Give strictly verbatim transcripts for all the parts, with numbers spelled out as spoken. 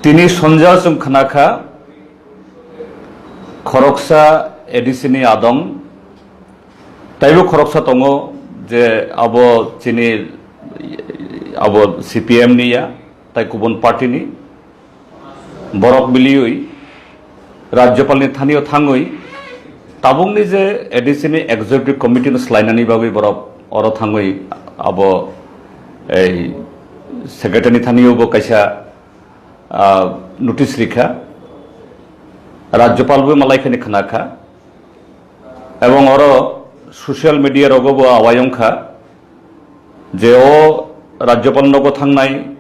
Tini sonjal chwng khna kha, khoroksa A D C ni adong, taibo khoroksa tongo je abo chini, abo C P M ni ya, tai kubun party ni. Borok biliwi Rajyapal ni thani o thangwi tabukni je A D C ni executive committee no swlainani bagwi borok oro thangwi abo ei secretary ni thani o bo kaisa, ah, notice rikha. Rajyapal bo malai khani khna kha. Ebong oro social media rogo bo awai wngkha je o Rajyapal nogo thangnai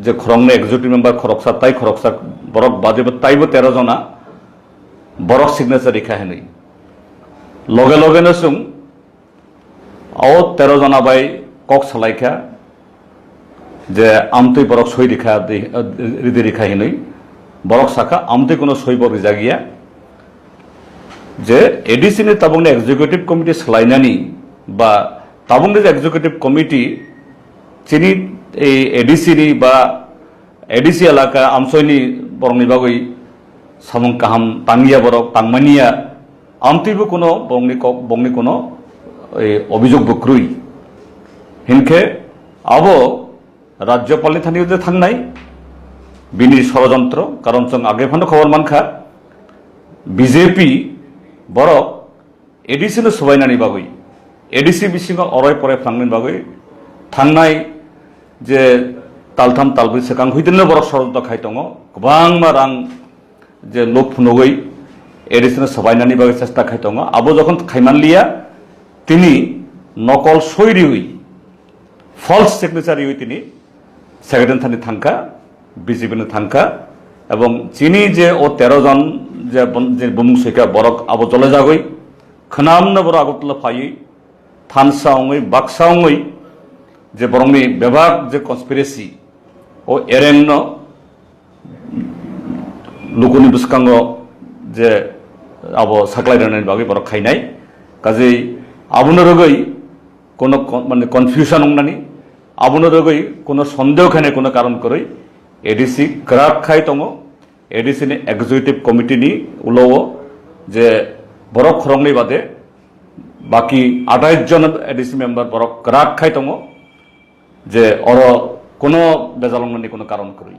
je khoroknwi executive member khoroksa tai khoroksa borok bade bo taibo tero jona borok signature rikha hinwi. Loge loge no chwng o tero jona bai kok salaikha je amtwi borok soi rikha, ridi rikha hinwi. Borok sakha amtwi kuno soi bo rijak ya. Je A D C ni tabukni executive committee swlainani ba tabukni je executive committee chini ei A D C ni ba A D C elaka amsoini borokni bagwi samung kaham tangya borok, tangmaniya, amtwibo kuno borokni kok, borokni kuno, eh, obijok bo kwrwi. Hinkhe abo Rajyapalni thani je thangnai bini sorojontro, karon chwng age phano khobor mankha, B J P borok A D C no swbainani bagwi, A D C bisingo oroi poroi phnangni bagwi thangnai je taltham talbrwi swkang huidinno borok sorojontro khai tongo, kwbangma rang je lok phunugwi A D C no swbainani bagwi chesta khai tongo. Abo jokhon khaimanliya, tini nokol soi riwi, false signature riwi tini secretary thani thangkha, B J P no thangkha, ebong chini je o tero jon je bon-, je bumung soika borok abo jole jagwi khwnamno borok Agartala phaiwi thansa wngwi baksa wngwi je borokni bebak je conspiracy o erengno lukuni bwskango je abo saklai rwnani bagwi borok khainai. Kaje abono rwgwi kono kon-, mane confusion wngnani, abono rwgwi kono sondeho khainai kono karon kwrwi A D C kwrak khai tongo, A D C ni executive committee ni ulo o je borok khoroknwi bade baki athais jon A D C member borok kwrak khai tongo. Je oro kono bejal wngnani kono karon kwrwi.